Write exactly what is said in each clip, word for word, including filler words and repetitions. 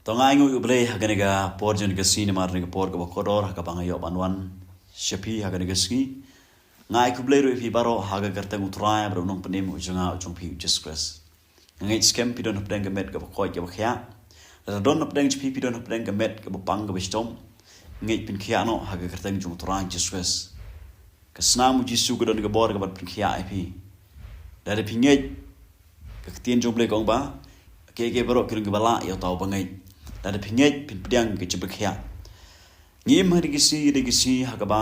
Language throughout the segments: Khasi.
To nga ai nguh ïa U Blei ha kane ka por jong ka sngi namar kane ka por kaba kordor ha kaba nga ïoh ban wan sha phi ha kane ka sngi. Nga ai khublei ruh ïa phi baroh ha ka kyrteng U Trai bad U Nongpynim jong nga, jong phi U Jisu Khrist. Nga ngeit skhem phi don hapdeng ka met kaba koit kaba khiah. Lada don hapdeng jong phi, phi don hapdeng ka met kaba pang kaba shitom, nga ngeit phin khiah noh ha ka kyrteng jong U Trai Jisu Khrist. Ka snam U Jisu ka don ka bor kaban pynkhiah ïa phi. Lada phi ngeit, ka ktien jong U Blei ka ong ba, kiei kiei baroh ki long kiba lah ïa uta uba ngeit. Lada phi ngeit, phin pdiang ka jingpynkhiah. Ngi im ha kine ki sngi, kine ki sngi ha kaba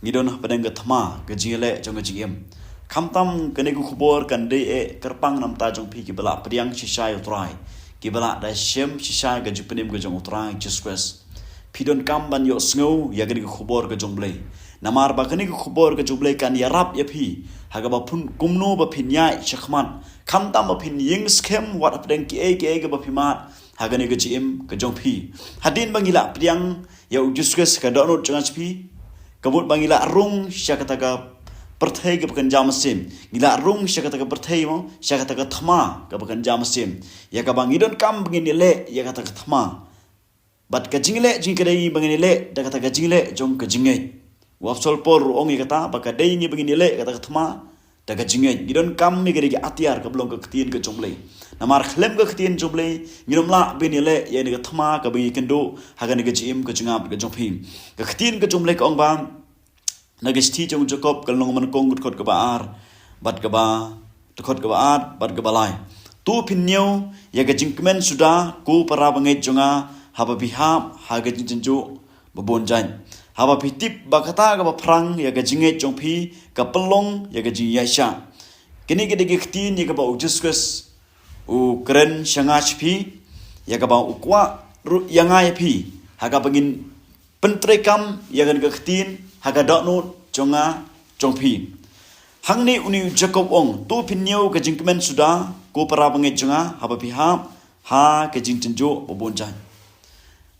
ngi don hapdeng ka thma ka jingïaleh jong ka jingim. Khamtam kane ka khubor kan dei eh kyrpang na bynta jong phi kiba la pdiang shisha ïa U Trai, kiba la da shem shisha ka jingpynim ka jong U Trai Jisu Khrist. Phi donkam ban ïohsngew ïa kane ka khubor ka jong U Blei. Namar ba kane ka khubor ka jong U Blei kan ïarap ïa phi ha kaba pun kumno ba phin ïaid shakhmat, khamtam ba phin ïeng skhem wat hapdeng kiei kiei kaba phi mad ha kane ka jingim ka jong phi. Hadien ba ngi la pdiang ïa U Jisu Khrist ha ka dohnud jong nga jong phi, ka mut ba ngi la rung sha kata ka pyrthei kaba kynja mynsiem, ngi la rung sha kata ka pyrthei mo, sha kata ka thma kaba kynja mynsiem, ïa kaba ngi donkam ba ngin ïaleh ïa kata ka thma. Bad ka jingleh jong ngi ka dei ba ngin ïaleh da kata ka jingleh jong ka jingngeit. U Apostol Paul ruh u ong ïa kata ba ka dei ngi ba ngin ïaleh kata ka thma da ka jingngeit. Ngi donkam ïa kane ka atiar kaba long ka ktien ka jong U Blei. Namar khlem ka ktien jong U Blei ngin ym lah ban ïaleh ïa kane ka thma kaba ngi kynduh ha kane ka jingim ka jong nga bad ka jong phi. Ka ktien ka jong U Blei ka ong ba na ka shithi jong u Jakob ka lynnong ba nyngkong, ka dkhot kaba ar bad kaba, dkhot kaba ar bad kaba lai. To phin ñiew ïa ka jingkmen suda, ko para bangeit jong nga, haba phi hap ha ka jingjynjuh ba bun jait. Haba phi tip ba kata kaba phrang ïa ka jingngeit jong phi ka pynlong ïa ka jingïaishah. Kine ki dei ki ktien ïa kaba U Jisu Khrist u kren sha nga sha phi, ïa kaba u kwah ruh ïa nga ïa phi ha kaba ngin pyntreikam ïa kane ka ktien ha ka dohnud jong nga jong phi. Hangne une u Jakob u ong, to phin ñiew ka jingkmen suda, ko para bangeit jong nga, haba phi hap ha ka jingjynjuh ba bun jait.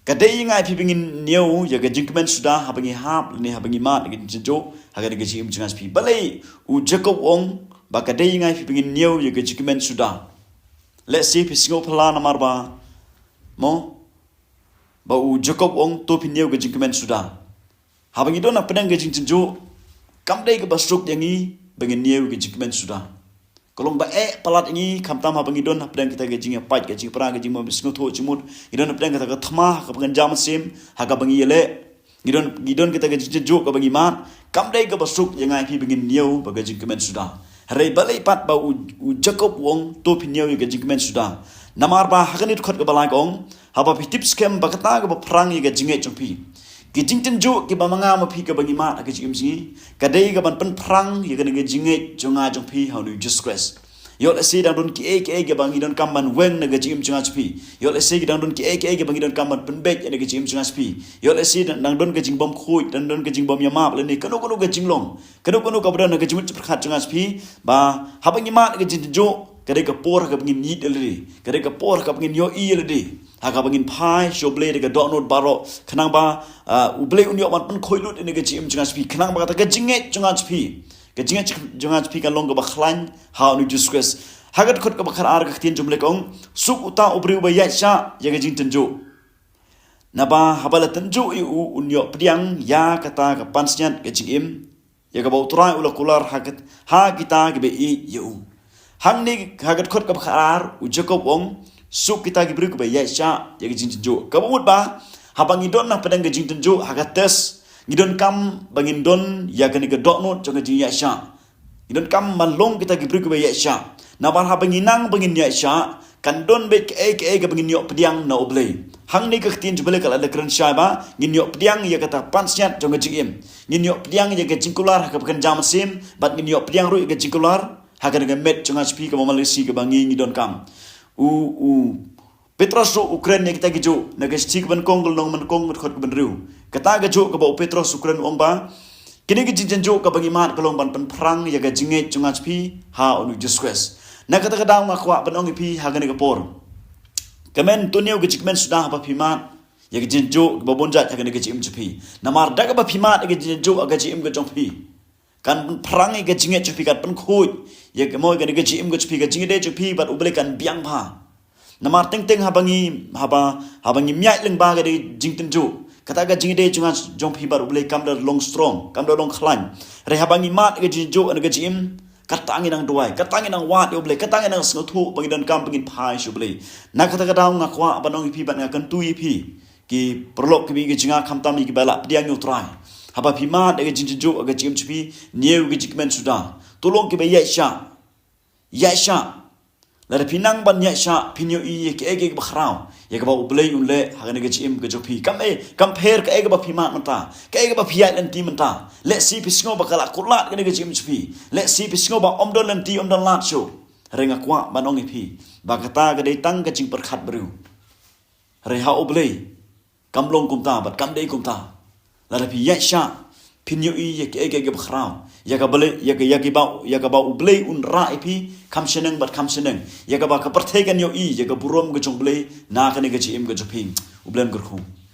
Ka dei ïa nga ïa phi ba ngin ñiew ïa ka jingkmen suda haba ngi hap lane haba ngi mad ïa ka jingjynjuh ha kane ka jingim jong nga jong phi. Balei u Jakob u ong ba ka dei ïa nga ïa phi ba ngin ñiew ïa ka jingkmen suda? Lehse phi sngew phylla namar ba mo, ba u Jakob u ong to phin ñiew ka jingkmen suda. Haba ngi don hapdeng ka jingjynjuh, kam dei kaba suk ïa ngi ba ngin ñiew ka jingkmen suda. Ka long ba eh palat ïa ngi, khamtam haba ngi don hapdeng kata ka jingïapait, ka jingpra, ka jingbymsngewthuh jingmut, ngi don hapdeng kata ka thma kaba kynja mynsiem ha kaba ngi ïaleh, ngi don, ngi don kata ka jingjynjuh kaba ngi mad, kam dei kaba suk ïa nga ïa phi ba ngin ñiew ba ka jingkmen suda. Hynrei balei pat ba u, u Jakob u ong to phin ñiew ïa ka jingkmen suda? Namar ba ha kane ka dkhot kaba lai ka ong, haba phi tip skhem ba kata kaba phrang ïa ka jingngeit jong phi. Ki jingjynjuh kiba ma nga ma phi kaba ngi mad ha ka jingim jong ngi, ka dei kaban pynphrang ïa kane ka jingngeit jong nga jong phi ha une u Jisu Khrist. Ïoh lehse dang don kiei kiei kiba ngi donkam ban weng na ka jingim jong nga jong phi. Ïoh lehse dang don kiei kiei kiba ngi donkam ban pynbeit na ka jingim jong nga jong phi. Ïoh lehse dang, dang don ka jingbymkhuid, dang don ka jingbymïamap lane kano kano ka jinglong, kano kano kaba don ha ka jingmut jingpyrkhat jong nga jong phi, ba haba ngi mad ka jingjynjuh, ka dei ka por ha kaba ngin ïeit ïa lade, ka dei ka por ha kaba ngin ïohi ïa lade, ha kaba ngin phai sha U Blei da ka dohnud baroh, khnang ba, ah, U Blei un ïoh ban pynkhuid lut ïa ka jingim jong nga jong phi, khnang ba kata ka jingngeit jong nga jong phi, ka jingngeit jong nga jong phi kan long kaba khlaiñ ha une u Jisu Khrist. Ha ka dkhot kaba khatar ka ktien jong U Blei ka ong, suk uta u briew uba ïaishah ïa ka jingjynjuh. Naba haba la tynjuh ïa u un ïoh pdiang ïa kata ka pansngiat ka jingim, ïa kaba U Trai u la kular ha kat-, ha kita kiba ïeit ïa u. Hangne ha ka dkhot kaba khatar u Jakob u ong, suk kita ki briew kiba ïaishah ïa ka jingjynjuh. Kaba mut ba haba ngi don hapdeng ka jingjynjuh ha ka test, ngi donkam ba ngin don ïa kane ka dohnud jong ka jingïaishah. Ngi donkam ban long kita ki briew kiba ïaishah. Namar haba ngi nang ba ngin ïaishah, kan don beit kaei kaei kaba ngin ïoh pdiang na U Blei. Hangne ka ktien jong U Blei ka la kren shai ba ngin ïoh pdiang ïa kata pansngiat jong ka jingim. Ngin ïoh pdiang ïa ka jingkular ha kaba kynja mynsiem, bad ngin ïoh pdiang ruh ïa ka jingkular ha kane ka met jong nga jong phi kaba ma lei shi kaba ngi ngi donkam. U, u Petros ruh u kren ïa kita kijuh na ka shithi kaba nyngkong, ka lynnong ba nyngkong, ka dkhot kaba hynriew. Kata kajuh kaba u Petros u kren u ong ba kine ki jingjynjuh kaba ngi mad ka long ban pynphrang ïa ka jingngeit jong nga jong phi ha une u Jisu Khrist. Na kata ka daw nga kwah ban ong ïa phi ha kane ka por, kmen, to ñiew ka jingkmen suda haba phi mad ïa ka jingjynjuh kaba bun jait ha kane ka jingim jong phi. Namar da kaba phi mad ïa ka jingjynjuh ha ka jingim ka jong phi, kan pynphrang ïa ka jingngeit jong phi, kan pynkhuid ïa ka, mo, ïa kane ka jingim ka jong phi, ka jingïadei jong phi bad U Blei kan biang bha. Namar teng teng haba ngi, haba, haba ngim ïaid lyngba ka jingtynjuh, kata ka jingïadei jong nga jong phi bad U Blei kam da long strong, kam da long khlaiñ. Hynrei haba ngi mad ka jingtynjuh na ka jingim, kata ngi nang duwai, kata ngi nang wad ïa U Blei, kata ngi nang sngewthuh ba ngi donkam ba ngin phai sha U Blei. Na kata ka daw nga kwah ban ong ïa phi bad nga kyntu ïa phi, ki paralok kiba ïohi ka jingim, khamtam ïa kiba la pdiang ïa U Trai. Haba phi mad ka jingtynjuh ka jingim jong phi, ñiew ka jingkmen suda. To long kiba ïaishah. Ïaishah. Lada phi nang ban ïaishah, phin ïohi ïa kaei kaei kaba khraw, ïa kaba U Blei un leh ha kane ka jingim ka jong phi. Kam eh, kam pher kaei kaba phi mad mynta, kaei kaba phi ïaid lynti mynta. Lehse phi sngew ba ka la kut lad kane ka jingim jong phi. Lehse phi sngew ba ym don lynti, ym don lad shuh. Hynrei nga kwah ban ong ïa phi ba kata ka dei tang ka jingpyrkhat briew. Hynrei ha U Blei kam long kumta bad kam dei kumta. Lada phi ïaishah, phin ïohi ïa kaei kaei kaba khraw, ïa kaba leh, ïa ka, ïa kiba, ïa kaba U Blei un rah ïa phi kham shaneng bad kham shaneng, ïa kaba ka pyrthei kan ïohi ïa ka burom ka jong U Blei na kane ka jingim ka jong phi. U Blei un kyrkhu.